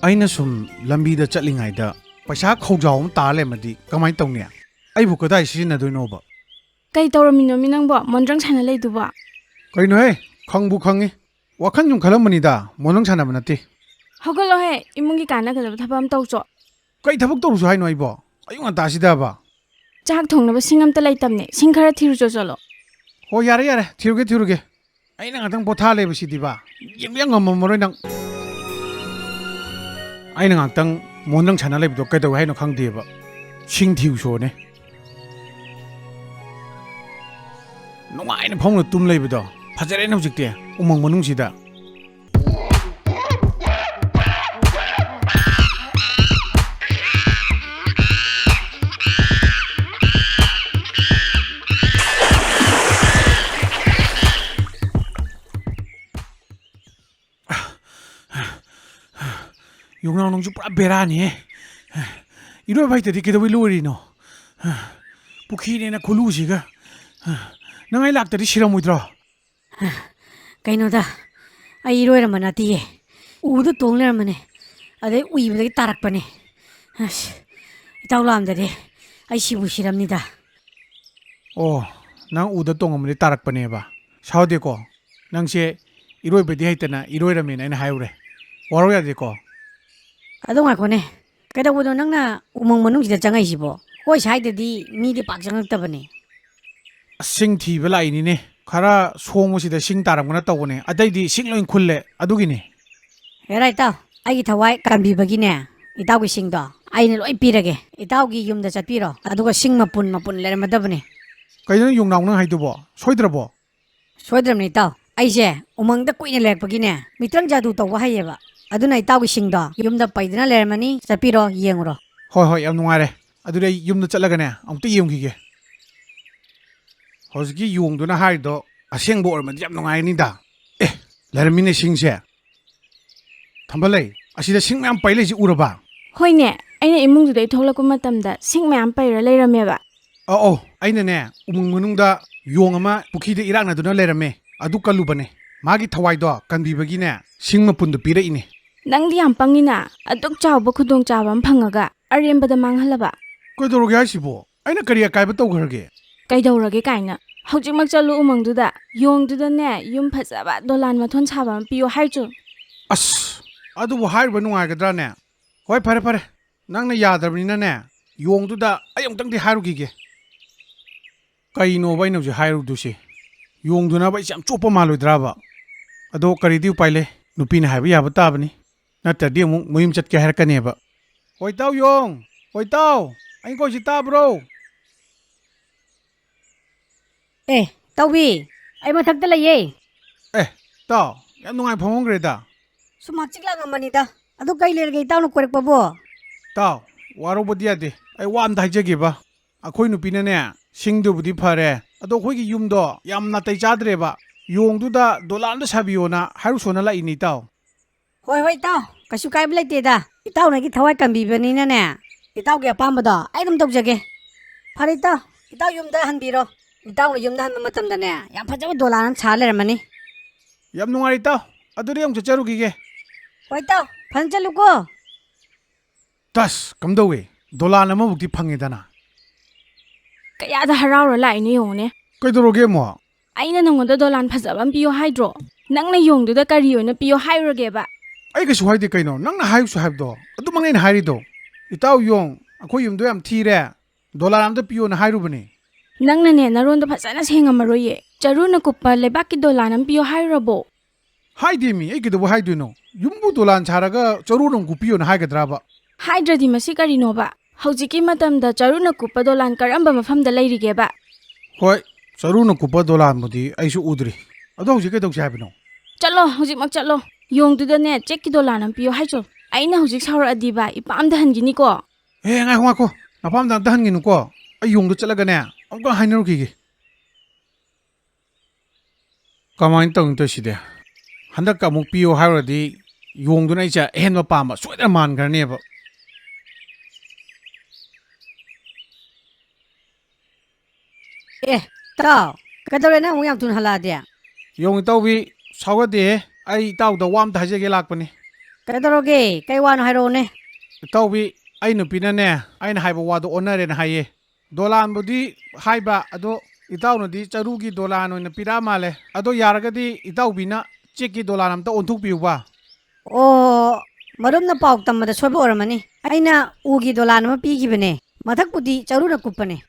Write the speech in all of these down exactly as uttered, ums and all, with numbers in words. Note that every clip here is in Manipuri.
ꯑꯩꯅ ꯁꯨꯝ ꯂꯝꯕꯤꯗ ꯆꯠꯂꯤꯉꯩꯗ ꯄꯩꯁꯥ ꯈꯧꯖꯥꯎ ꯑꯃ ꯇꯥꯔ ꯂꯩꯔꯝꯃꯗꯤ ꯀꯃꯥꯏꯅ ꯇꯧꯅꯤ? ꯑꯩꯕꯨ ꯀꯗꯥꯏ ꯁꯤꯖꯤꯟꯅꯗꯣꯏꯅꯣꯕ? ꯀꯩ ꯇꯧꯔꯝꯃꯤꯅꯣꯃꯤ ꯅꯪꯕꯣ? ꯃꯣꯟꯗ꯭ꯔꯪ ꯁꯥꯟꯅ ꯂꯩꯗꯨꯕꯣ? ꯀꯩꯅꯣꯍꯦ, ꯈꯪꯕꯨ ꯈꯪꯉꯤ꯫ ꯋꯥꯈꯜ ꯁꯨꯝ ꯈꯜꯂꯝꯕꯅꯤꯗ, ꯃꯣꯟꯗ꯭ꯔꯪ ꯁꯥꯟꯅꯕ ꯅꯠꯇꯦ꯫ ꯍꯧꯒꯠꯂꯣꯍꯦ, ꯏꯃꯨꯡꯒꯤ ꯀꯥꯟꯅꯒꯗꯕ ꯊꯕꯛ ꯑꯃ ꯇꯧ ꯆꯣ꯫ ꯀꯩ ꯊꯕꯛ ꯇꯧꯔꯨꯁꯨ ꯍꯥꯏꯅꯣ ꯑꯩꯕꯣ? ꯑꯌꯨꯛ ꯉꯟꯇꯥꯁꯤꯗꯕ? ꯆꯥꯛ ꯊꯣꯡꯅꯕ ꯁꯤꯡ ꯑꯝꯇ ꯂꯩꯇꯕꯅꯦ꯫ ꯁꯤꯡ ꯈꯔ ꯊꯤꯔꯨ ꯆꯣ ꯆꯣꯂꯣ꯫ ꯍꯣ, ꯌꯥꯔꯦ, ꯌꯥꯔꯦ, ꯊꯤꯔꯨꯒꯦ, ꯊꯤꯔꯨꯒꯦ꯫ ꯑꯩꯅ ꯉꯥꯛꯇꯪ ꯄꯣꯊꯥ ꯂꯩꯕꯁꯤꯗꯤꯕ, ꯌꯦꯡꯕ ꯌꯥꯝ ꯉꯝꯃꯝꯃꯔꯣꯏ ꯅꯪ꯫ ꯑꯩꯅ ꯉꯥꯛꯇꯪ ꯃꯣꯟꯗ꯭ꯔꯪ ꯁꯥꯟꯅ ꯂꯩꯕꯗꯣ ꯀꯩꯗꯧꯋꯦ ꯍꯥꯏꯅꯣ ꯈꯪꯗꯦꯕ꯫ ꯁꯤꯡ ꯊꯤꯌꯨ ꯁꯣꯅꯦ꯫ ꯅꯨꯡꯉꯥꯏꯅ ꯐꯃꯨꯡꯗ ꯇꯨꯝ ꯂꯩꯕꯗꯣ ꯐꯖꯔꯦꯅꯦ ꯍꯧꯖꯤꯛꯇꯤ, ꯎꯃꯪ ꯃꯅꯨꯡꯁꯤꯗ꯫ ꯌꯣꯡꯅꯥꯎ, ꯅꯪꯁꯨ ꯄꯨꯔꯥ ꯕꯦꯔꯥꯅꯤꯍꯦ꯫ ꯏꯔꯣꯏꯕ ꯍꯩꯇꯗꯤ ꯀꯩꯗꯧꯕꯩ ꯂꯣꯏꯔꯤꯅꯣ? ꯄꯨꯈ꯭ꯔꯤꯅꯦꯅ ꯈꯨꯂꯨꯁꯤꯒ꯫ ꯅꯪ ꯑꯩ ꯂꯥꯛꯇꯗꯤ ꯁꯤꯔꯝꯃꯣꯏꯗ꯭ꯔꯣ? ꯀꯩꯅꯣꯗ, ꯑꯩ ꯏꯔꯣꯏꯔꯝꯕ ꯅꯠꯇꯤꯌꯦ꯫ ꯎꯗ ꯇꯣꯡ ꯂꯩꯔꯝꯕꯅꯦ꯫ ꯑꯗꯩ ꯎꯏꯕꯗꯒꯤ ꯇꯥꯔꯛꯄꯅꯦ꯫ ꯑꯁ, ꯏꯇꯥꯎ ꯂꯥꯛꯑꯝꯗꯗꯤ ꯑꯩ ꯁꯤꯕꯨ ꯁꯤꯔꯝꯅꯤꯗ꯫ ꯑꯣ, ꯅꯪ ꯎꯗ ꯇꯣꯡꯉꯝꯕꯗꯒꯤ ꯇꯥꯔꯛꯄꯅꯦꯕ꯫ ꯁꯥꯎꯗꯦꯀꯣ, ꯅꯪꯁꯦ ꯏꯔꯣꯏꯕꯗꯤ ꯍꯩꯇꯅ ꯏꯔꯣꯏꯔꯝꯃꯦꯅ ꯑꯩꯅ ꯍꯥꯏꯔꯨꯔꯦ꯫ ꯋꯥꯔꯧ ꯌꯥꯗꯦꯀꯣ꯫ ꯑꯗꯣ ꯉꯥꯏꯈꯣꯅꯦ, ꯀꯩꯗꯧꯕꯅꯣ ꯅꯪꯅ ꯎꯃꯪ ꯃꯅꯨꯡꯁꯤꯗ ꯆꯪꯉꯛꯏꯁꯤꯕꯣ? ꯑꯩꯈꯣꯏ ꯁ꯭ꯋꯥꯏꯗꯗꯤ ꯃꯤꯗꯤ ꯄꯥꯛ ꯆꯪꯉꯛꯇꯕꯅꯦ꯫ ꯑꯁ, ꯁꯤꯡ ꯊꯤꯕ ꯂꯥꯛꯏꯅꯤꯅꯦ꯫ ꯈꯔ ꯁꯣꯡꯕꯁꯤꯗ ꯁꯤꯡ ꯇꯥꯔꯝꯒꯅ ꯇꯧꯕꯅꯦ, ꯑꯇꯩꯗꯤ ꯁꯤꯡ ꯂꯣꯏ ꯈꯨꯜꯂꯦ, ꯑꯗꯨꯒꯤꯅꯦ꯫ ꯍꯦꯔꯥ ꯏꯇꯥꯎ, ꯑꯩꯒꯤ ꯊꯋꯥꯏ ꯀꯟꯕꯤꯕꯒꯤꯅꯦ, ꯏꯇꯥꯎꯒꯤ ꯁꯤꯡꯗꯣ ꯑꯩꯅ ꯂꯣꯏ ꯄꯤꯔꯒꯦ꯫ ꯏꯇꯥꯎꯒꯤ ꯌꯨꯝꯗ ꯆꯠꯄꯤꯔꯣ, ꯑꯗꯨꯒ ꯁꯤꯡ ꯃꯄꯨꯟ ꯃꯄꯨꯟ ꯂꯩꯔꯝꯃꯗꯕꯅꯦ꯫ ꯀꯩꯅꯣ ꯌꯣꯡꯅꯥꯎ ꯅꯪ ꯍꯥꯏꯗꯨꯕꯣ? ꯁꯣꯏꯗ꯭ꯔꯕꯣ? ꯁꯣꯏꯗ꯭ꯔꯕꯅꯦ ꯏꯇꯥꯎ, ꯑꯩꯁꯦ ꯎꯃꯪꯗ ꯀꯨꯏꯅ ꯂꯩꯔꯛꯄꯒꯤꯅꯦ, ꯃꯤꯇ꯭ꯔꯪ ꯖꯥꯗꯨ ꯇꯧꯕ ꯍꯩꯌꯦꯕ꯫ ꯑꯗꯨꯅ ꯏꯇꯥꯎꯒꯤ ꯁꯤꯡꯗꯣ ꯌꯨꯝꯗ ꯄꯩꯗꯅ ꯂꯩꯔꯝꯃꯅꯤ, ꯆꯠꯄꯤꯔꯣ, ꯌꯦꯡꯉꯨꯔꯣ꯫ ꯍꯣꯏ, ꯍꯣꯏ, ꯌꯥꯝ ꯅꯨꯡꯉꯥꯏꯔꯦ꯫ ꯑꯗꯨꯗꯤ ꯑꯩ ꯌꯨꯝꯗ ꯆꯠꯂꯒꯅꯦ, ꯑꯃꯨꯛꯇ ꯌꯦꯡꯈꯤꯒꯦ꯫ ꯍꯧꯖꯤꯛꯀꯤ ꯌꯣꯡꯗꯨꯅ ꯍꯥꯏꯔꯤꯗꯣ ꯑꯁꯦꯡꯕ ꯑꯣꯏꯔꯝꯃꯗꯤ ꯌꯥꯝ ꯅꯨꯡꯉꯥꯏꯒꯅꯤꯗ꯫ ꯑꯦ, ꯂꯩꯔꯝꯃꯤꯅꯦ ꯁꯤꯡꯁꯦ꯫ ꯊꯝꯕꯥꯜꯂꯩ, ꯑꯁꯤꯗ ꯁꯤꯡ ꯃꯌꯥꯝ ꯄꯩ ꯂꯩꯁꯤ ꯎꯔꯕ? ꯍꯣꯏꯅꯦ, ꯑꯩꯅ ꯏꯃꯨꯡꯗꯨꯗꯩ ꯊꯣꯛꯂꯛꯄ ꯃꯇꯝꯗ ꯁꯤꯡ ꯃꯌꯥꯝ ꯄꯩꯔ ꯂꯩꯔꯝꯃꯦꯕ꯫ ꯑꯧ, ꯑꯧ, ꯑꯩꯅꯅꯦ, ꯎꯃꯪ ꯃꯅꯨꯡꯗ ꯌꯣꯡ ꯑꯃ ꯄꯨꯈ꯭ꯔꯤꯗ ꯏꯔꯥꯛꯅꯗꯨꯅ ꯂꯩꯔꯝꯃꯦ꯫ ꯑꯗꯨ ꯀꯜꯂꯨꯕꯅꯦ꯫ ꯃꯥꯒꯤ ꯊꯋꯥꯏꯗꯣ ꯀꯟꯕꯤꯕꯒꯤꯅꯦ, ꯁꯤꯡ ꯃꯄꯨꯟꯗꯣ ꯄꯤꯔꯛꯏꯅꯦ꯫ ꯅꯪꯗꯤ ꯌꯥꯝ ꯄꯪꯉꯤꯅ, ꯑꯗꯨꯛ ꯆꯥꯎꯕ ꯈꯨꯗꯣꯡꯆꯥꯕ ꯑꯃ ꯐꯪꯉꯒ ꯑꯔꯦꯝꯕꯗ ꯃꯥꯡꯍꯜꯂꯕ꯫ ꯀꯩꯗꯧꯔꯒꯦ ꯍꯥꯏꯁꯤꯕꯣ? ꯑꯩꯅ ꯀꯔꯤ ꯑꯀꯥꯏꯕ ꯇꯧꯈ꯭ꯔꯒꯦ? ꯀꯩꯗꯧꯔꯒꯦ ꯀꯥꯏꯅ꯫ ꯍꯧꯖꯤꯛꯃꯛ ꯆꯠꯂꯨ ꯎꯃꯪꯗꯨꯗ, ꯌꯣꯡꯗꯨꯗꯅꯦ ꯌꯨꯝ ꯐꯖꯕ ꯗꯣꯂꯥꯟ ꯃꯊꯣꯟ ꯁꯥꯕ ꯑꯃ ꯄꯤꯌꯣ ꯍꯥꯏꯔꯨꯆꯣ꯫ ꯑꯁ, ꯑꯗꯨꯕꯨ ꯍꯥꯏꯔꯨꯕ ꯅꯨꯡꯉꯥꯏꯒꯗ꯭ꯔꯥꯅꯦ? ꯍꯣꯏ, ꯐꯔꯦ ꯐꯔꯦ, ꯅꯪꯅ ꯌꯥꯗ꯭ꯔꯕꯅꯤꯅꯅꯦ, ꯌꯣꯡꯗꯨꯗ ꯑꯩ ꯑꯃꯨꯛꯇꯪꯗꯤ ꯍꯥꯏꯔꯨꯈꯤꯒꯦ꯫ ꯀꯩꯅꯣꯕ ꯑꯩꯅ ꯍꯧꯖꯤꯛ ꯍꯥꯏꯔꯨꯗꯣꯏꯁꯦ? ꯌꯣꯡꯗꯨꯅꯕ ꯑꯩꯁꯦ ꯌꯥꯝ ꯆꯣꯞꯄ ꯃꯥꯜꯂꯣꯏꯗ꯭ꯔꯥꯕ? ꯑꯗꯣ ꯀꯔꯤꯗꯤ ꯎꯄꯥꯏ ꯂꯩ, ꯅꯨꯄꯤꯅ ꯍꯥꯏꯕ ꯌꯥꯕ ꯇꯥꯕꯅꯤ, ꯅꯠꯇ꯭ꯔꯗꯤ ꯑꯃꯨꯛ ꯃꯌꯨꯝ ꯆꯠꯀꯦ ꯍꯥꯏꯔꯛꯀꯅꯦꯕ꯫ ꯍꯣꯏ ꯇꯥꯎ ꯌꯣꯡ, ꯍꯣꯏ ꯇꯥꯎ, ꯑꯩ ꯀꯣꯏꯁꯤ ꯇꯥꯕ꯭ꯔꯣ? ꯑꯦ, ꯇꯧꯕꯤ, ꯑꯩ ꯃꯊꯛꯇ ꯂꯩꯌꯦ꯫ ꯑꯦ, ꯇꯥꯎ, ꯌꯥꯝ ꯅꯨꯡꯉꯥꯏ ꯐꯝꯃꯝꯈ꯭ꯔꯦꯗ꯫ ꯁꯨꯝ ꯍꯛꯆꯤꯛ ꯂꯥꯡꯉꯝꯕꯅꯤꯗ꯫ ꯑꯗꯨ ꯀꯩ ꯂꯩꯔꯒꯦ ꯏꯇꯥꯎꯅ ꯀꯣꯏꯔꯛꯄꯕꯣ? ꯇꯥꯎ, ꯋꯥꯔꯧꯕꯗꯤ ꯌꯥꯗꯦ꯫ ꯑꯩ ꯋꯥ ꯑꯝꯇ ꯍꯥꯏꯖꯒꯦꯕ꯫ ꯑꯩꯈꯣꯏ ꯅꯨꯄꯤꯅꯅꯦ, ꯁꯤꯡꯗꯨꯕꯨꯗꯤ ꯐꯔꯦ, ꯑꯗꯣ ꯑꯩꯈꯣꯏꯒꯤ ꯌꯨꯝꯗꯣ ꯌꯥꯝ ꯅꯥꯇꯩ ꯆꯥꯗ꯭ꯔꯦꯕ꯫ ꯌꯣꯡꯗꯨꯗ ꯗꯣꯂꯥꯟꯗ ꯁꯥꯕꯤꯌꯣꯅ ꯍꯥꯏꯔꯨꯁꯣꯅ ꯂꯥꯛꯏꯅꯤ ꯏꯇꯥꯎ꯫ ꯍꯣꯏ, ꯍꯣꯏ, ꯏꯇꯥꯎ꯫ ꯀꯩꯁꯨ ꯀꯥꯏꯕ ꯂꯩꯇꯦꯗ꯫ ꯏꯇꯥꯎꯅꯒꯤ ꯊꯋꯥꯏ ꯀꯟꯕꯤꯕꯅꯤꯅꯅꯦ, ꯏꯇꯥꯎꯒꯤ ꯑꯄꯥꯝꯕꯗꯣ ꯑꯩ ꯑꯗꯨꯝ ꯇꯧꯖꯒꯦ꯫ ꯐꯔꯦ, ꯏꯇꯥꯎ꯫ ꯏꯇꯥꯎ ꯌꯨꯝꯗ ꯍꯟꯕꯤꯔꯣ꯫ ꯏꯇꯥꯎꯅ ꯌꯨꯝꯗ ꯍꯟꯕ ꯃꯇꯝꯗꯅꯦ, ꯌꯥꯝ ꯐꯖꯕ ꯗꯣꯂꯥꯟ ꯑꯃ ꯁꯥ ꯂꯩꯔꯝꯃꯅꯤ꯫ ꯌꯥꯝ ꯅꯨꯡꯉꯥꯏꯔꯦ, ꯏꯇꯥꯎ꯫ ꯑꯗꯨꯗꯤ ꯑꯃꯨꯛ ꯆꯠꯆꯔꯨꯈꯤꯒꯦ꯫ ꯍꯣꯏ, ꯏꯇꯥꯎ꯫ ꯐꯖꯅ ꯆꯠꯂꯨꯀꯣ꯫ ꯇꯁ, ꯀꯝꯗꯧꯏ? ꯗꯣꯂꯥꯟ ꯑꯃꯃꯨꯛꯇꯤ ꯐꯪꯉꯦꯗꯅ꯫ ꯀꯌꯥꯗ ꯍꯔꯥꯎꯔ ꯂꯥꯛꯏꯅꯣ ꯌꯦꯡꯉꯨꯅꯦ꯫ ꯀꯩꯗꯧꯔꯒꯦ ꯑꯃꯨꯛ? ꯑꯩꯅ ꯅꯪꯉꯣꯟꯗ ꯗꯣꯂꯥꯟ ꯐꯖꯕ ꯑꯃ ꯄꯤꯌꯣ ꯍꯥꯏꯗ꯭ꯔꯣ? ꯅꯪꯅ ꯌꯣꯡꯗꯨꯗ ꯀꯔꯤ ꯑꯣꯏꯅ ꯄꯤꯌꯣ ꯍꯥꯏꯔꯨꯔꯒꯦꯕ? ꯑꯩ ꯀꯩꯁꯨ ꯍꯥꯏꯗꯦ ꯀꯩꯅꯣ, ꯅꯪꯅ ꯍꯥꯏꯁꯨ ꯍꯥꯏꯕꯗꯣ꯫ ꯑꯗꯨꯃꯛꯅꯦ ꯑꯩꯅ ꯍꯥꯏꯔꯤꯗꯣ꯫ ꯏꯇꯥꯎ ꯌꯣꯡ, ꯑꯩꯈꯣꯏ ꯌꯨꯝꯗꯣ ꯌꯥꯝ ꯊꯤꯔꯦ, ꯗꯣꯂꯥꯟ ꯑꯝꯇ ꯄꯤꯌꯣꯅ ꯍꯥꯏꯔꯨꯕꯅꯦ꯫ ꯅꯪꯅꯅꯦ ꯅꯔꯣꯟꯗꯣ ꯐꯖꯅ ꯁꯦꯡꯉꯝꯃꯔꯣꯏꯌꯦ꯫ ꯆꯔꯨꯅ ꯀꯨꯞꯄ ꯂꯩꯕꯥꯛꯀꯤ ꯗꯣꯂꯥꯟ ꯑꯃ ꯄꯤꯌꯣ ꯍꯥꯏꯔꯨꯔꯕꯣ? ꯍꯥꯏꯗꯦꯃꯤ, ꯑꯩ ꯀꯩꯗꯧꯕ ꯍꯥꯏꯗꯣꯏꯅꯣ? ꯌꯨꯝꯕꯨ ꯗꯣꯂꯥꯟ ꯁꯥꯔꯒ ꯆꯔꯨꯅ ꯑꯃꯨꯛ ꯀꯨꯞꯄꯤꯌꯣꯅ ꯍꯥꯏꯒꯗ꯭ꯔꯕ? ꯍꯥꯏꯗ꯭ꯔꯗꯤ ꯃꯁꯤ ꯀꯔꯤꯅꯣꯕ? ꯍꯧꯖꯤꯛꯀꯤ ꯃꯇꯝꯗ ꯆꯔꯨꯅ ꯀꯨꯞꯄ ꯗꯣꯂꯥꯟ ꯀꯔꯝꯕ ꯃꯐꯝꯗ ꯂꯩꯔꯤꯒꯦꯕ? ꯍꯣꯏ, ꯆꯔꯨꯅ ꯀꯨꯞꯄ ꯗꯣꯂꯥꯟꯕꯨꯗꯤ ꯑꯩꯁꯨ ꯎꯗ꯭ꯔꯤ꯫ ꯑꯗꯣ ꯍꯧꯖꯤꯛ ꯀꯩꯗꯧꯁꯦ ꯍꯥꯏꯕꯅꯣ? ꯆꯠꯂꯣ, ꯍꯧꯖꯤꯛꯃꯛ ꯆꯠꯂꯣ꯫ ꯌꯣꯡꯗꯨꯗꯅꯦ ꯆꯦꯛꯀꯤ ꯗꯣꯂꯥꯟ ꯑꯃ ꯄꯤꯌꯣ ꯍꯥꯏꯆꯣ꯫ ꯑꯩꯅ ꯍꯧꯖꯤꯛ ꯁꯥꯎꯔꯛꯑꯗꯤꯕ ꯏꯄꯥꯝꯗ ꯍꯟꯈꯤꯅꯤꯀꯣ꯫ ꯑꯦ, ꯉꯥꯏꯈꯣ, ꯉꯥꯏꯈꯣ꯫ ꯅꯄꯥꯝꯗ ꯑꯝꯇ ꯍꯟꯒꯤꯅꯨꯀꯣ꯫ ꯑꯩ ꯌꯣꯡꯗ ꯆꯠꯂꯒꯅꯦ ꯑꯃꯨꯛꯀ ꯍꯥꯏꯅꯔꯨꯈꯤꯒꯦ꯫ ꯀꯃꯥꯏꯅ ꯇꯧꯅꯤ ꯇꯧꯔꯤꯁꯤꯗꯤ? ꯍꯟꯗꯛꯀ ꯑꯃꯨꯛ ꯄꯤꯌꯣ ꯍꯥꯏꯔꯨꯔꯗꯤ ꯌꯣꯡꯗꯨꯅ ꯑꯩꯁꯦ ꯑꯍꯦꯟꯕ ꯄꯥꯝꯕ ꯁꯣꯏꯗꯅ ꯃꯥꯟꯈ꯭ꯔꯅꯦꯕ꯫ ꯑꯦ, ꯇꯥꯎ, ꯀꯩꯗꯧꯔꯦ ꯅꯪ ꯑꯃꯨꯛ ꯌꯥꯝ ꯊꯨꯅ ꯍꯜꯂꯛꯑꯗꯤ? ꯌꯣꯡ ꯏꯇꯥꯎꯕꯤ, ꯁꯥꯎꯒꯗꯦꯍꯦ, ꯑꯩ ꯏꯇꯥꯎꯗ ꯋꯥ ꯑꯝꯇ ꯍꯥꯏꯖꯒꯦ ꯂꯥꯛꯄꯅꯤ꯫ ꯀꯩꯗꯧꯔꯒꯦ? ꯀꯩ ꯋꯥꯅꯣ ꯍꯥꯏꯔꯛꯑꯣꯅꯦ꯫ ꯏꯇꯥꯎꯕꯤ, ꯑꯩ ꯅꯨꯄꯤꯅꯅꯦ, ꯑꯩꯅ ꯍꯥꯏꯕ ꯋꯥꯗꯣ ꯑꯣꯟꯅꯔꯦꯅ ꯍꯥꯏꯌꯦ꯫ ꯗꯣꯂꯥꯟꯕꯨꯗꯤ ꯍꯥꯏꯕ, ꯑꯗꯣ ꯏꯇꯥꯎꯅꯗꯤ ꯆꯔꯨꯒꯤ ꯗꯣꯂꯥꯟ ꯑꯣꯏꯅ ꯄꯤꯔꯛꯑ ꯃꯥꯜꯂꯦ꯫ ꯑꯗꯣ ꯌꯥꯔꯒꯗꯤ ꯏꯇꯥꯎꯕꯤꯅ ꯆꯦꯛꯀꯤ ꯗꯣꯂꯥꯟ ꯑꯝꯇ ꯑꯣꯟꯊꯣꯛꯄꯤꯌꯨꯕ꯫ ꯑꯣ, ꯃꯔꯨꯞꯅ ꯄꯥꯎ ꯇꯝꯕꯗ ꯁꯣꯏꯕ ꯑꯣꯏꯔꯝꯃꯅꯤ꯫ ꯑꯩꯅ ꯎꯒꯤ ꯗꯣꯂꯥꯟ ꯑꯃ ꯄꯤꯈꯤꯕꯅꯦ꯫ ꯃꯊꯛꯄꯨꯗꯤ ꯆꯔꯨꯅ ꯀꯨꯞꯄꯅꯦ꯫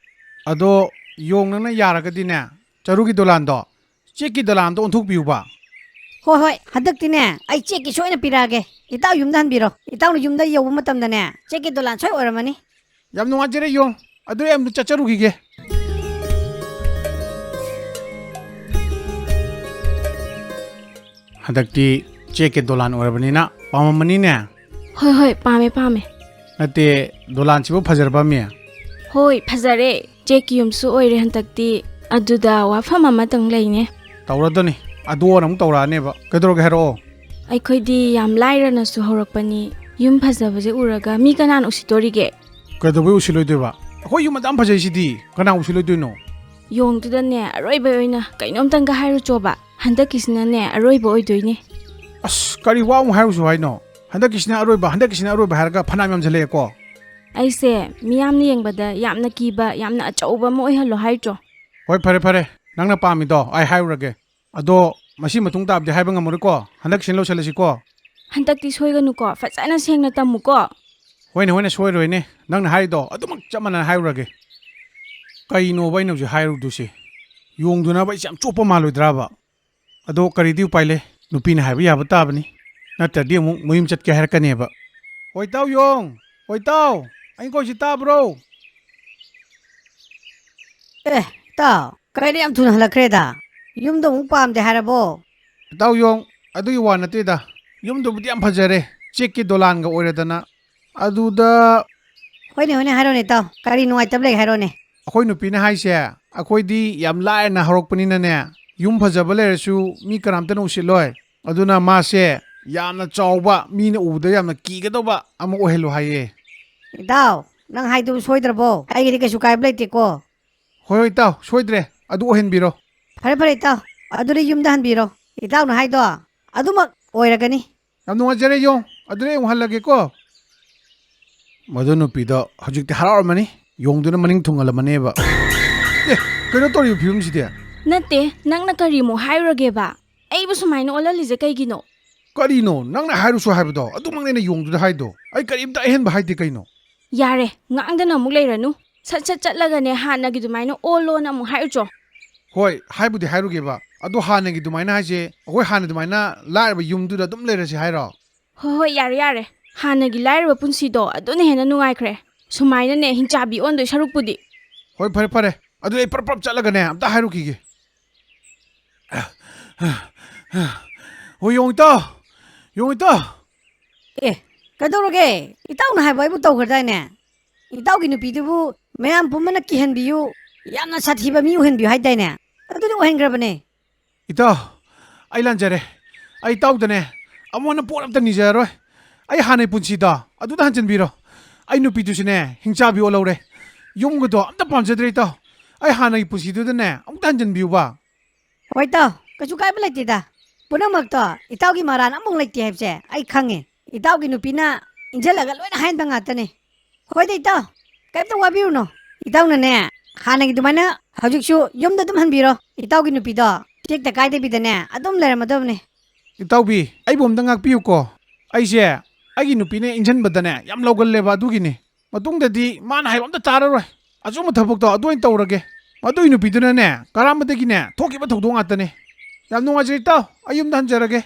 ꯑꯗꯣ ꯌꯣꯡ, ꯅꯪꯅ ꯌꯥꯔꯒꯗꯤꯅꯦ, ꯆꯔꯨꯒꯤ ꯗꯣꯂꯥꯟꯗꯣ ꯆꯦꯛꯀꯤ ꯗꯣꯂꯥꯟꯗ ꯑꯣꯟꯊꯣꯛꯄꯤꯌꯨꯕ꯫ ꯍꯣꯏ, ꯍꯣꯏ, ꯍꯟꯗꯛꯇꯤꯅꯦ, ꯑꯩ ꯆꯦꯛꯀꯤ ꯁꯣꯏꯅ ꯄꯤꯔꯛꯑꯒꯦ꯫ ꯏꯇꯥꯎ ꯌꯨꯝꯗ ꯍꯟꯕꯤꯔꯣ꯫ ꯏꯇꯥꯎꯅ ꯌꯨꯝꯗ ꯌꯧꯕ ꯃꯇꯝꯗꯅꯦ, ꯆꯦꯛꯀꯤ ꯗꯣꯂꯥꯟ ꯁꯣꯏ ꯑꯣꯏꯔꯝꯃꯅꯤ꯫ ꯌꯥꯝ ꯅꯨꯡꯉꯥꯏꯖꯔꯦ ꯌꯣꯡ꯫ ꯑꯗꯨ ꯑꯩ ꯑꯃꯨꯛ ꯆꯠꯆꯔꯨꯈꯤꯒꯦ꯫ ꯍꯟꯗꯛꯇꯤ ꯆꯦꯛꯀꯤ ꯗꯣꯂꯥꯟ ꯑꯣꯏꯔꯕꯅꯤꯅ ꯄꯥꯝꯃꯝꯃꯅꯤꯅꯦ? ꯍꯣꯏ, ꯍꯣꯏ, ꯄꯥꯝꯃꯦ, ꯄꯥꯝꯃꯦ꯫ ꯅꯠꯇꯦ, ꯗꯣꯂꯥꯟꯁꯤꯕꯨ ꯐꯖꯔꯕ, ꯃꯤ? ꯍꯣꯏ, ꯐꯖꯔꯦ꯫ ꯆꯦꯛꯀꯤ ꯌꯨꯝꯁꯨ ꯑꯣꯏꯔꯦ ꯍꯟꯗꯛꯇꯤ꯫ ꯑꯗꯨꯗ ꯋꯥꯐꯝ ꯑꯃꯇꯪ ꯂꯩꯅꯦ꯫ ꯇꯧꯔꯗꯣꯏꯅꯤ꯫ ꯑꯗꯨ ꯑꯣꯏꯅ ꯑꯃꯨꯛ ꯇꯧꯔꯛꯑꯅꯦꯕ꯫ ꯀꯩꯗꯧꯔꯒꯦ, ꯍꯥꯏꯔꯛꯑꯣ꯫ ꯑꯩꯈꯣꯏꯗꯤ ꯌꯥꯝ ꯂꯥꯏꯔꯅꯁꯨ ꯍꯧꯔꯛꯄꯅꯤ꯫ ꯌꯨꯝ ꯐꯖꯕꯁꯦ ꯎꯔꯒ ꯃꯤ ꯀꯅꯥꯅ ꯎꯁꯤꯠꯇꯣꯔꯤꯒꯦ? ꯀꯩꯗꯧꯕꯩ ꯎꯁꯤꯜꯂꯣꯏꯗꯣꯏꯕ? ꯑꯩꯈꯣꯏ ꯌꯨꯝ ꯑꯗꯨꯝ ꯐꯖꯩꯁꯤꯗꯤ, ꯀꯅꯥ ꯎꯁꯤꯜꯂꯣꯏꯗꯣꯏꯅꯣ? ꯌꯣꯡꯗꯨꯗꯅꯦ, ꯑꯔꯣꯏꯕ ꯑꯣꯏꯅ ꯀꯩꯅꯣꯝꯇꯪꯒ ꯍꯥꯏꯔꯨꯆꯣꯕ꯫ ꯍꯟꯗꯛꯀꯤꯁꯤꯅꯅꯦ, ꯑꯔꯣꯏꯕ ꯑꯣꯏꯗꯣꯏꯅꯦ꯫ ꯑꯁ, ꯀꯔꯤ ꯋꯥ ꯑꯃꯨꯛ ꯍꯥꯏꯔꯨꯁꯨ ꯍꯥꯏꯅꯣ? ꯍꯟꯗꯛꯀꯤꯁꯤꯅ ꯑꯔꯣꯏꯕ, ꯍꯟꯗꯛꯀꯤꯁꯤꯅ ꯑꯔꯣꯏꯕ ꯍꯥꯏꯔꯒ ꯐꯅꯌꯥꯝ ꯌꯥꯝꯁꯤꯜꯂꯛꯑꯦꯀꯣ꯫ ꯑꯩꯁꯦ ꯃꯤꯌꯥꯝꯅ ꯌꯦꯡꯕꯗ ꯌꯥꯝꯅ ꯀꯤꯕ, ꯌꯥꯝꯅ ꯑꯆꯧꯕ ꯑꯃ ꯑꯣꯏꯍꯜꯂꯣ ꯍꯥꯏꯗ꯭ꯔꯣ? ꯍꯣꯏ, ꯐꯔꯦ, ꯐꯔꯦ, ꯅꯪꯅ ꯄꯥꯝꯃꯤꯗꯣ ꯑꯩ ꯍꯥꯏꯔꯨꯔꯒꯦ꯫ ꯑꯗꯣ ꯃꯁꯤ ꯃꯇꯨꯡ ꯇꯥꯕꯗꯤ ꯍꯥꯏꯕ ꯉꯝꯃꯔꯣꯏꯀꯣ꯫ ꯍꯟꯗꯛꯁꯤꯅ ꯂꯣꯏꯁꯤꯜꯂꯁꯤꯀꯣ꯫ ꯍꯟꯗꯛꯇꯤ ꯁꯣꯏꯒꯅꯨꯀꯣ, ꯐꯖꯅ ꯁꯦꯡꯅ ꯇꯝꯃꯨꯀꯣ꯫ ꯍꯣꯏꯅꯦ, ꯍꯣꯏꯅꯦ, ꯁꯣꯏꯔꯣꯏꯅꯦ꯫ ꯅꯪꯅ ꯍꯥꯏꯔꯤꯗꯣ ꯑꯗꯨꯃꯛ ꯆꯞ ꯃꯥꯟꯅꯅ ꯍꯥꯏꯔꯨꯔꯒꯦ꯫ ꯀꯩꯅꯣꯕ ꯑꯩꯅ ꯍꯧꯖꯤꯛ ꯍꯥꯏꯔꯨꯗꯣꯏꯁꯦ? ꯌꯣꯡꯗꯨꯅꯕ ꯑꯩꯁꯦ ꯌꯥꯝ ꯆꯣꯞꯄ ꯃꯥꯜꯂꯣꯏꯗ꯭ꯔꯕ? ꯑꯗꯣ ꯀꯔꯤꯗꯤ ꯎꯄꯥꯏ ꯂꯩ? ꯅꯨꯄꯤꯅ ꯍꯥꯏꯕ ꯌꯥꯕ ꯇꯥꯕꯅꯤ, ꯅꯠꯇ꯭ꯔꯗꯤ ꯑꯃꯨꯛ ꯃꯌꯨꯝ ꯆꯠꯀꯦ ꯍꯥꯏꯔꯛꯀꯅꯦꯕ꯫ ꯍꯣꯏ, ꯏꯇꯥꯎ ꯌꯣꯡ, ꯍꯣꯏ, ꯏꯇꯥꯎ, ꯑꯩ ꯀꯣꯏꯁꯤ ꯇꯥꯕ꯭ꯔꯣ? ꯑꯦ, ꯏꯇꯥꯎ, ꯀꯩꯅꯣ, ꯌꯥꯝ ꯊꯨꯅ ꯍꯜꯂꯛꯈ꯭ꯔꯦꯗ꯫ ꯌꯨꯝꯗ ꯑꯃꯨꯛ ꯄꯥꯝꯗꯦ ꯍꯥꯏꯔꯕꯣ? ꯏꯇꯥꯎ ꯌꯣꯡ, ꯑꯗꯨꯒꯤ ꯋꯥ ꯅꯠꯇꯦꯗ꯫ ꯌꯨꯝꯗꯨꯕꯨꯗꯤ ꯌꯥꯝ ꯐꯖꯔꯦ, ꯆꯦꯛꯀꯤ ꯗꯣꯂꯥꯟꯒ ꯑꯣꯏꯔꯗꯅ꯫ ꯑꯗꯨꯗ ꯍꯣꯏꯅꯦ, ꯍꯣꯏꯅꯦ, ꯍꯥꯏꯔꯣꯅꯦ, ꯏꯇꯥꯎ, ꯀꯔꯤ ꯅꯨꯡꯉꯥꯏꯇꯕ ꯂꯩ, ꯍꯥꯏꯔꯣꯅꯦ꯫ ꯑꯩꯈꯣꯏ ꯅꯨꯄꯤꯅ ꯍꯥꯏꯁꯦ, ꯑꯩꯈꯣꯏꯗꯤ ꯌꯥꯝ ꯂꯥꯏꯔꯅ ꯍꯧꯔꯛꯄꯅꯤꯅꯅꯦ, ꯌꯨꯝ ꯐꯖꯕ ꯂꯩꯔꯁꯨ ꯃꯤ ꯀꯅꯥꯝꯇꯅ ꯎꯁꯤꯠꯂꯣꯏ꯫ ꯑꯗꯨꯅ ꯃꯥꯁꯦ ꯌꯥꯝꯅ ꯆꯥꯎꯕ, ꯃꯤꯅ ꯎꯕꯗ ꯌꯥꯝꯅ ꯀꯤꯒꯗꯧꯕ ꯑꯃ ꯑꯣꯏꯍꯜꯂꯨ ꯍꯥꯏꯌꯦ꯫ ꯏꯇꯥꯎ, ꯅꯪ ꯍꯥꯏꯗꯨꯕꯨ ꯁꯣꯏꯗ꯭ꯔꯕꯣ? ꯑꯩꯒꯤꯗꯤ ꯀꯩꯁꯨ ꯀꯥꯏꯕ ꯂꯩꯇꯦꯀꯣ꯫ ꯍꯣꯏ, ꯍꯣꯏ, ꯏꯇꯥꯎ, ꯁꯣꯏꯗ꯭ꯔꯦ꯫ ꯑꯗꯨ ꯑꯣꯏꯍꯟꯕꯤꯔꯣ꯫ ꯐꯔꯦ, ꯐꯔꯦ, ꯏꯇꯥꯎ꯫ ꯑꯗꯨꯗꯤ ꯌꯨꯝꯗ ꯍꯟꯕꯤꯔꯣ꯫ ꯏꯇꯥꯎꯅ ꯍꯥꯏꯗꯣ ꯑꯗꯨꯃꯛ ꯑꯣꯏꯔꯒꯅꯤ꯫ ꯌꯥꯝ ꯅꯨꯡꯉꯥꯏꯖꯔꯦ, ꯌꯣꯡ꯫ ꯑꯗꯨꯗꯤ ꯑꯩ ꯑꯃꯨꯛ ꯍꯜꯂꯒꯦꯀꯣ꯫ ꯃꯗꯨ ꯅꯨꯄꯤꯗꯣ ꯍꯧꯖꯤꯛꯇꯤ ꯍꯔꯥꯎꯔꯝꯃꯅꯤ, ꯌꯣꯡꯗꯨꯅ ꯃꯅꯤꯡ ꯊꯨꯡꯍꯜꯂꯝꯃꯅꯦꯕ꯫ ꯑꯦ, ꯀꯩꯅꯣ ꯇꯧꯔꯤꯕ ꯐꯤꯕꯝꯁꯤꯗꯤ? ꯅꯠꯇꯦ, ꯅꯪꯅ ꯀꯔꯤꯃꯨꯛ ꯍꯥꯏꯔꯨꯔꯒꯦꯕ? ꯑꯩꯕꯨ ꯁꯨꯃꯥꯏꯅ ꯑꯣꯜꯍꯜꯂꯤꯁꯦ ꯀꯩꯒꯤꯅꯣ? ꯀꯔꯤꯅꯣ? ꯅꯪꯅ ꯍꯥꯏꯔꯨꯁꯨ ꯍꯥꯏꯕꯗꯣ, ꯑꯗꯨꯃꯛꯅꯦ ꯑꯩꯅ ꯌꯣꯡꯗꯨꯗ ꯍꯥꯏꯗꯣ꯫ ꯑꯩ ꯀꯔꯤꯝꯇ ꯑꯍꯦꯟꯕ ꯍꯥꯏꯗꯦ ꯀꯩꯅꯣ꯫ ꯌꯥꯔꯦ, ꯉꯥꯡꯗꯅ ꯑꯃꯨꯛ ꯂꯩꯔꯅꯨ꯫ ꯁꯠ ꯁꯠ ꯆꯠꯂꯒꯅꯦ, ꯍꯥꯟꯅꯒꯤ ꯑꯗꯨꯃꯥꯏꯅ ꯑꯣꯜꯂꯣꯅ ꯑꯃꯨꯛ ꯍꯥꯏꯔꯨꯆꯣ꯫ ꯍꯣꯏ, ꯍꯥꯏꯕꯨꯗꯤ ꯍꯥꯏꯔꯨꯒꯦꯕ꯫ ꯑꯗꯣ ꯍꯥꯟꯅꯒꯤ ꯑꯗꯨꯃꯥꯏꯅ ꯍꯥꯏꯁꯦ, ꯑꯩꯈꯣꯏ ꯍꯥꯟꯅ ꯑꯗꯨꯃꯥꯏꯅ ꯂꯥꯏꯔꯕ ꯌꯨꯝꯗꯨꯗ ꯑꯗꯨꯝ ꯂꯩꯔꯁꯤ ꯍꯥꯏꯔꯣ? ꯍꯣꯏ, ꯍꯣꯏ, ꯌꯥꯔꯦ, ꯌꯥꯔꯦ꯫ ꯍꯥꯟꯅꯒꯤ ꯂꯥꯏꯔꯕ ꯄꯨꯟꯁꯤꯗꯣ ꯑꯗꯨꯅ ꯍꯦꯟꯅ ꯅꯨꯡꯉꯥꯏꯈ꯭ꯔꯦ꯫ ꯁꯨꯃꯥꯏꯅꯅꯦ, ꯍꯤꯡꯆꯥꯕꯤ ꯑꯣꯟꯗꯣꯏ ꯁꯔꯨꯛꯄꯨꯗꯤ꯫ ꯍꯣꯏ, ꯐꯔꯦ, ꯐꯔꯦ꯫ ꯑꯗꯨꯗꯤ ꯑꯩ ꯄ꯭ꯔꯞ ꯄ꯭ꯔꯞ ꯆꯠꯂꯒꯅꯦ, ꯑꯝꯇ ꯍꯥꯏꯔꯨꯈꯤꯒꯦ꯫ ꯍꯣꯏ, ꯌꯣꯡ ꯏꯇꯥꯎ! ꯌꯣꯡ ꯏꯇꯥꯎ! ꯑꯦ, ꯀꯩꯗꯧꯔꯒꯦ? ꯏꯇꯥꯎꯅ ꯍꯥꯏꯕ ꯑꯩꯕꯨ ꯇꯧꯈ꯭ꯔꯗꯥꯏꯅꯦ? ꯏꯇꯥꯎꯒꯤ ꯅꯨꯄꯤꯗꯨꯕꯨ ꯃꯌꯥꯝ ꯄꯨꯝꯕꯅ ꯀꯤꯍꯟꯕꯤꯌꯨ, ꯌꯥꯝꯅ ꯁꯥꯊꯤꯕ ꯃꯤ ꯑꯣꯏꯍꯟꯕꯤꯌꯨ ꯍꯥꯏꯗꯥꯏꯅꯦ? ꯑꯗꯨꯗꯤ ꯑꯣꯏꯍꯟꯈ꯭ꯔꯕꯅꯦ꯫ ꯏꯇꯥꯎ, ꯑꯩ ꯂꯥꯟꯖꯔꯦ꯫ ꯑꯩ ꯏꯇꯥꯎꯗꯅꯦ, ꯑꯃꯨꯛ ꯍꯟꯅ ꯄꯣꯠ ꯑꯝꯇ ꯅꯤꯖꯔꯔꯣꯏ꯫ ꯑꯩ ꯍꯥꯟꯅꯒꯤ ꯄꯨꯟꯁꯤꯗꯣ ꯑꯗꯨꯗ ꯍꯟꯖꯤꯟꯕꯤꯔꯣ꯫ ꯑꯩ ꯅꯨꯄꯤꯗꯨꯁꯨꯅꯦ, ꯍꯤꯡꯆꯥꯕꯤ ꯑꯣꯜꯍꯧꯔꯦ꯫ ꯌꯨꯝꯒꯗꯣ ꯑꯝꯇ ꯄꯥꯝꯖꯗ꯭ꯔꯦ ꯏꯇꯥꯎ꯫ ꯑꯩ ꯍꯥꯟꯅꯒꯤ ꯄꯨꯟꯁꯤꯗꯨꯗꯅꯦ, ꯑꯃꯨꯛꯇ ꯍꯟꯖꯤꯟꯕꯤꯌꯨꯕ꯫ ꯍꯣꯏ ꯏꯇꯥꯎ, ꯀꯩꯁꯨ ꯀꯥꯏꯕ ꯂꯩꯇꯦꯗ꯫ ꯄꯨꯝꯅꯃꯛꯇꯣ ꯏꯇꯥꯎꯒꯤ ꯃꯔꯥꯟ ꯑꯃꯐꯥꯎ ꯂꯩꯇꯦ ꯍꯥꯏꯕꯁꯦ ꯑꯩ ꯈꯪꯉꯦ꯫ ꯏꯇꯥꯎꯒꯤ ꯅꯨꯄꯤꯅ ꯏꯟꯖꯜꯂꯒ ꯂꯣꯏꯅ ꯍꯥꯏꯍꯟꯕ ꯉꯥꯛꯇꯅꯦ꯫ ꯍꯣꯏꯗ ꯏꯇꯥꯎ, ꯀꯩꯝꯇ ꯋꯥꯕꯤꯔꯨꯅꯣ꯫ ꯏꯇꯥꯎꯅꯅꯦ, ꯍꯥꯟꯅꯒꯤ ꯑꯗꯨꯃꯥꯏꯅ ꯍꯧꯖꯤꯛꯁꯨ ꯌꯨꯝꯗ ꯑꯗꯨꯝ ꯍꯟꯕꯤꯔꯣ꯫ ꯏꯇꯥꯎꯒꯤ ꯅꯨꯄꯤꯗꯣ ꯇꯦꯛꯇ ꯀꯥꯏꯗꯕꯤꯗꯅꯦ ꯑꯗꯨꯝ ꯂꯩꯔꯝꯃꯗꯕꯅꯦ꯫ ꯏꯇꯥꯎꯕꯤ, ꯑꯩꯕꯨ ꯑꯝꯇ ꯉꯥꯛꯄꯤꯌꯨꯀꯣ꯫ ꯑꯩꯁꯦ ꯑꯩꯒꯤ ꯅꯨꯄꯤꯅ ꯏꯟꯖꯟꯕꯗꯅꯦ ꯌꯥꯝ ꯂꯧꯒꯜꯂꯦꯕ, ꯑꯗꯨꯒꯤꯅꯤ꯫ ꯃꯇꯨꯡꯗꯗꯤ ꯃꯥꯅ ꯍꯥꯏꯕ ꯑꯝꯇ ꯇꯥꯔꯔꯣꯏ꯫ ꯑꯆꯨꯝꯕ ꯊꯕꯛꯇꯣ ꯑꯗꯨ ꯑꯣꯏꯅ ꯇꯧꯔꯒꯦ꯫ ꯃꯗꯨꯒꯤ ꯅꯨꯄꯤꯗꯨꯅꯅꯦ, ꯀꯔꯥꯝꯕꯗꯒꯤꯅꯦ ꯊꯣꯛꯈꯤꯕ ꯊꯧꯗꯣꯛ ꯉꯥꯛꯇꯅꯦ꯫ ꯌꯥꯝ ꯅꯨꯡꯉꯥꯏꯖꯔꯦ ꯏꯇꯥꯎ, ꯑꯩ ꯌꯨꯝꯗ ꯍꯟꯖꯔꯒꯦ꯫